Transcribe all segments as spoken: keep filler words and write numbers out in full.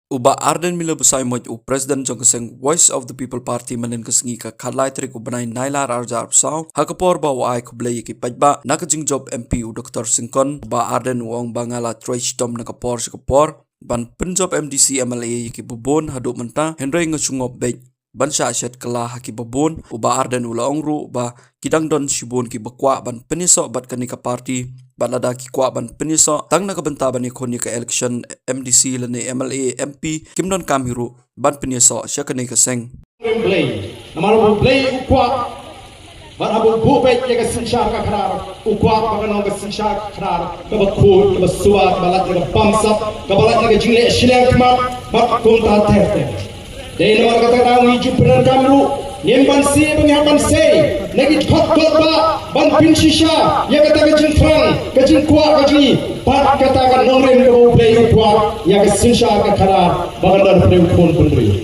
U Bah Ardent Miller Basaiawmoit, u President jong ka seng Voice of the People Party, mynhynnin ka sngi ka khatlai tarik u bnai Nailar arhajar arphew saw, ha ka por ba u ai khublei ïa ki paidbah na ka jingjop M P u Doctor Syngkon, u Bah Ardent u ong ba nga la trei shitom na ka por sha ka por ban pynjop M D C M L A ïa kiba bun haduh mynta, hynrei nga shu ngop beit ban shah shet kylla ha kiba bun. U Bah Ardent u la ong ruh ba ki dang don shibun kiba kwah ban pynïasoh bad kane ka party, bad lada ki kwah ban pynïasoh tang na ka bynta ban ïakhun ïa ka election M D C lane M L A, M P, kim donkam hi ruh ban pynïasoh sha kane ka seng. Blei, namar ba Blei u kwah, bad haba u buh beit ïa ka synshar ka khadar, u kwah ba kan long ka synshar ka khadar kaba khuid, kaba suba, kaba lait na ka bamsap, kaba lait na ka jingleh shiliang khmat, bad kumta ter ter. Dei namar kata ka daw ngi ju pyndonkam ruh, ngim banse ba ngi hap banse na ki dkhot dkhot ba ban pynshisha ïa kata ka jingthrang, ka jingkwah ka jong ngi, bad kata ka nongrim kaba U Blei u kwah ïa ka synshar ka khadar ba kan don pdeng khun pynriew.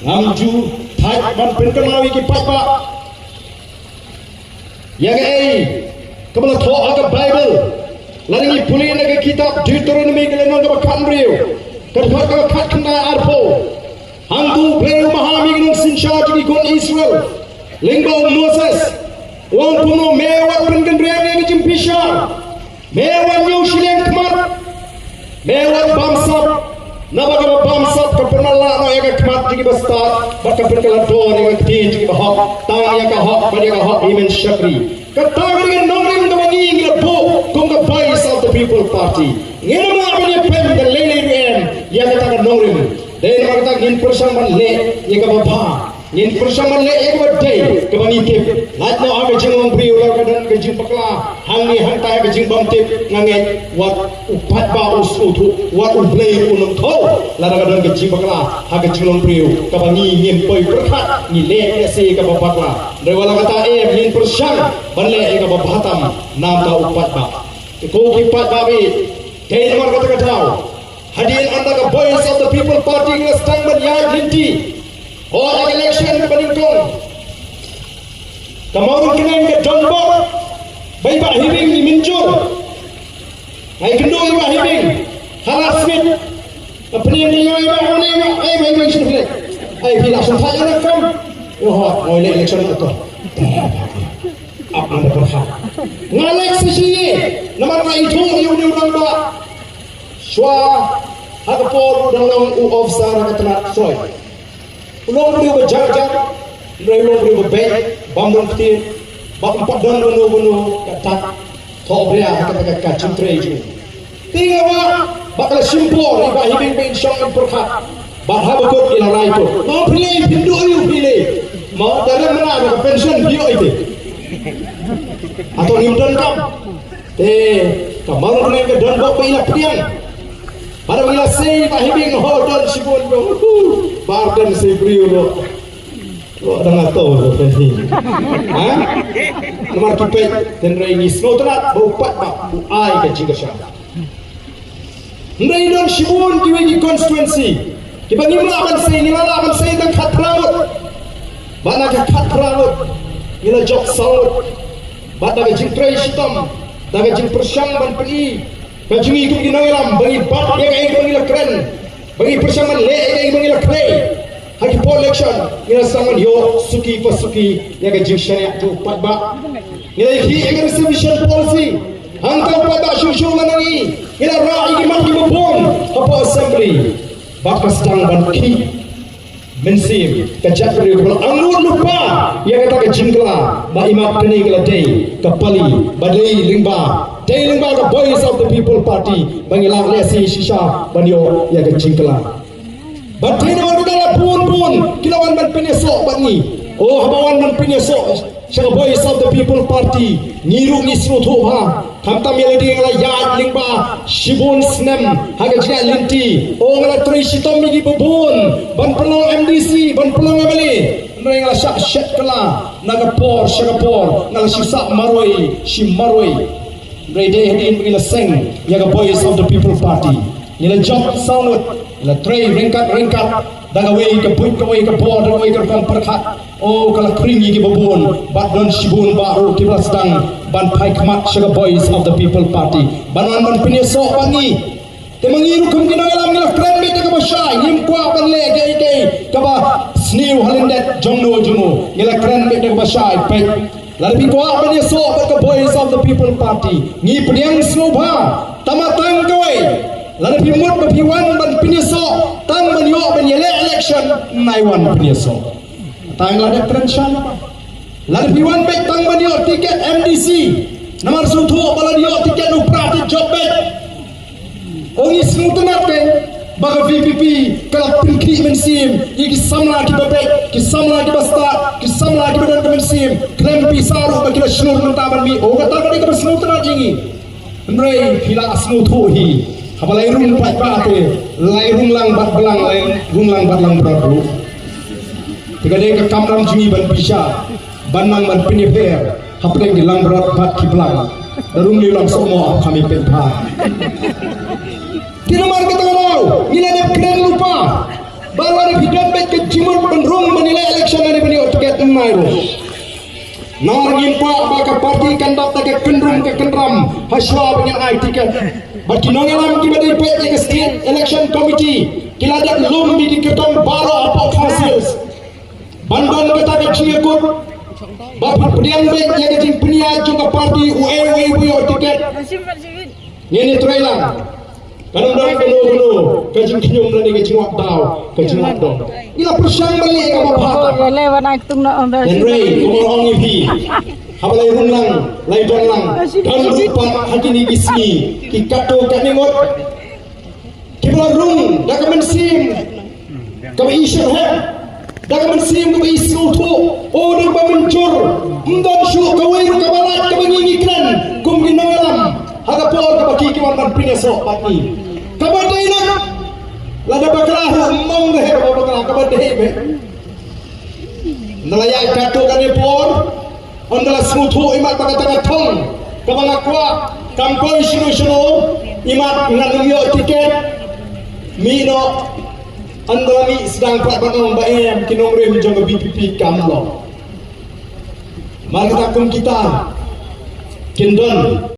Ngam ju thait ban pynkynmaw ïa ki paidbah ïa kaei kaba la thoh ha ka Baibl. Lada ngi pule na ka kitab Deuteronomi ka lynnong kaba khathynriew, ka dkhot kaba khatkhyndai arphew. Hangto U Blei u maham ïa ki nongsynshar jong ki khun Israel, lyngba u Moses, u ong kumno, me wat pynkynriang ïa ka jingbishar, me wat ñiew shiliang khmat, me wat bamsap, naba kaba bamsap ka pynlait noh ïa ka khmat jong kiba stad, bad ka pynkylla dor ïa ka ktien jong kiba hok, tang ïa ka hok bad ïa ka hok hynmen shakri. Kata ka dei ka nongrim kaba ngi ngi la buh kum ka Voice of the People Party. Ngim lah ban ïa pyndonkam lei lei ruh em ïa kata ka nongrim. Dei namar kata ngin pyrshang ban leh ïa kaba bha. Ngin pyrshang ban leh ïa kaba dei kaba ngi tip. Lait noh ha ka jinglong briew lada ka don ka jingbakla hangne hangtai ha ka jingbymtip, nga ngeit wat u paidbah u sngewthuh, wat U Blei u nongthaw. Lada ka don ka jingbakla ha ka jinglong briew kaba ngi ngim poi pyrkhat, ngi leh ïa se kaba bakla. Hynrei wat la kata em, ngin pyrshang ban leh ïa kaba bha tam na ka bynta u paidbah. Te ko ki paidbah, dei namar kata ka daw, hadien ynda ka Voice of the People Party ka la sdang ban ïaid lynti, hooid ha ka election kaba nyngkong, ka Mawryngkneng ka donbok ba i Bah Hibing i mynjur. Nga ïakynduh ïa i Bah Hibing ha last minute. Nga pynïeng ïa i Bah, wan i Bah, eh, Bah Hibing, shu leh. Ai, phi lah shong thait ïa nga kam. Yo, hooid, nga leh election na ka. Ap nang da pyrkhat. Nga leh shisha, namar nga ithuh ïa une u rangbah shuwa ha ka por u dang long u officer ha ka tnat soi. U long briew ba jar jar, hynrei u long briew ba beit, bym don ktien, bym pat don kano kano ka dak thohbria ha kata ka jingtrei jong u. Te nga kwah ba ka la shim por i Bah Hibing ba in shong in pyrkhat. Bad haba kut i la rai kut. Mo phi leh, phin duh ïa u phi leh. Mo da leh mynta da ka pension phi ïoh ïa te. Hato ngim donkam? Te ka Mawryngkneng ka donbok ba i la pdiang. Haba i la sei Bah Hibing, ho, don shibun ba, uhu, Bah Ardent sei briew lo. Lo dang ato lo phi. Ha? Namar ki peit, hynrei ngi sngewtynnat ba u paidbah u ai ka jingkyrshan. Hynrei don shibun kiwei ki constituency kiba ngim lah ban sei, ngi la lah ban sei tang khatphra ngut. Bad na ka khatphra ngut ngi la jop saw ngut. Bad da ka jingtrei shitom, da ka jingpyrshang ban pyni ka jong ngi kum ki nongïalam ba ngi bat ïa kaei ba ngi la kren, ba ngi pyrshang ban leh ïa kaei ba ngi la kren. Ha ki por election ngi la sdang ban ïoh suki pa suki ïa ka jingshaniah jong u paidbah. Ngi la ïakhih ïa ka reservation policy. Hangta u paidbah shuh shuh la nangi, ngi la rah ïa ki mat kiba bun hapoh assembly. Bad ka sdang ban khih mynsiem ka jaitbynriew kaba la angnud lypa ïa kata ka jingkylla ba i mat kane ka la dei ka pali ba dei lyngba, dei lyngba ka Voice of the People Party ba ngi lah lehse shisha ban ïoh ïa ka jingkylla. Bad dei namar kata la bun bun ki la wan ban pynïasoh bad ngi. O, haba wan ban pynïasoh sha ka Voice of the People Party, ngi ruh ngi sngewthuh bha. Khamtam ïa lade nga la ïaid lyngba shibun snem ha ka jingïaid lynti. O, nga la trei shitom ïa kiba bun ban pynlong M D C, ban pynlong M L A. Hynrei nga la shah shet kylla na ka por sha ka por, nga la shu sah marwei shi marwei. Hynrei dei hadien ba ngi la seng ïa ka Voice of the People Party, ngi la jop saw ngut, ngi la trei ryngkat ryngkat da kawei ka buit kawei ka bor, da kawei ka rukom pyrkhat. O, ka la khring ïa kiba bun, bad don shibun bah ruh kiba la sdang ban phai khmat sha ka Voice of the People Party ban wan ban pynïasoh bad ngi. Te ma ngi ruh kum ki nongïalam ngi la kren beit da kaba shai, ngim Ni u halin det jong no jong no ngi la kren bad da kaba shai pek. Lada phi kwah ban ïasoh bad ka Voice of the People Party, ngi pdiang sngewbha. Tama tang kawei, lada phi mut ba phi wan ban pynïasoh, tang ban ïoh ban ïaleh election, nai wan pynïasoh. Tang lada kren shan. Lada phi wan bad tang ban ïoh tiket M D C, namar sngewthuh ba lada ïoh tiket u pra te jop bad. Ong i sngewtynnat ke ba ka V P P ka la pynkhih mynsiem ïa ki samla kiba beit, ki samla kiba stad, ki samla kiba don ka mynsiem khlem pisa ruh ba ki la shlur mynta ban mih. O kata ka dei kaba sngewtynnat ïa ngi. Hynrei phi la sngewthuh hi, haba lai rung pat ba te, lai rung lang bad blang, lai rung lang bad langbrot ruh. Te ka dei ka kamram jong ngi ban pisa, ban nang ban pynïapher hapdeng ki langbrot bad ki blang. Da rung li lang sohmoh ha khami pynpha. Te namar kata ka daw ngi la dep kren lypa ba lada phi don bad ka jingmut ban rung ban ïaleh election lane ban ïoh tiket, ym nai ruh. Namar ngim kwah ba ka party kan dap da ka kynrum ka kynram ha shuwa ba ngin ai tiket. Bad ki nongïalam kiba dei peit ïa ka State Election Committee ki la dep lum ïa ki kyrtong baroh hapoh Khasi Hills. Ban don kata ka jingïakut ba phi pdiang beit ïa ka jingpynïaid jong ka party uei uei ba ïoh tiket. Ngin ïatreilang. Kan ym don kano kano ka jingkhñium lane ka jingwad daw, ka jingwad dong. Ngi la pyrshang ban leh kaba bha. Hynrei kumba ong ïa phi, haba lai rung lang, lai don lang, don ruh pat ha kine ki sngi ki katto katne ngut kiba la rung da ka mynsiem kaba i syrhem, da ka mynsiem kaba i sngewthuh. O, da kaba mynjur, ym don shuh kawei ruh kaba lait kaba ngi ngi kren kum ki nongïalam ha ka por kaba ki ki wan ban pynïasoh bad ngi. Kaba dei na, lada bakla ruh, ym ong dei kaba bakla, kaba dei beit. Nda la ïaid katto katne por, ynda la sngewthuh imat ba kata ka thong kaba nga kwah kam poi shano shano, imat ngan ym ïoh tiket. Mih noh, ynda la mih sdang pat ban ong ba em, ki nongrim jong ka V P P kam long. Mar kata kum kita kin don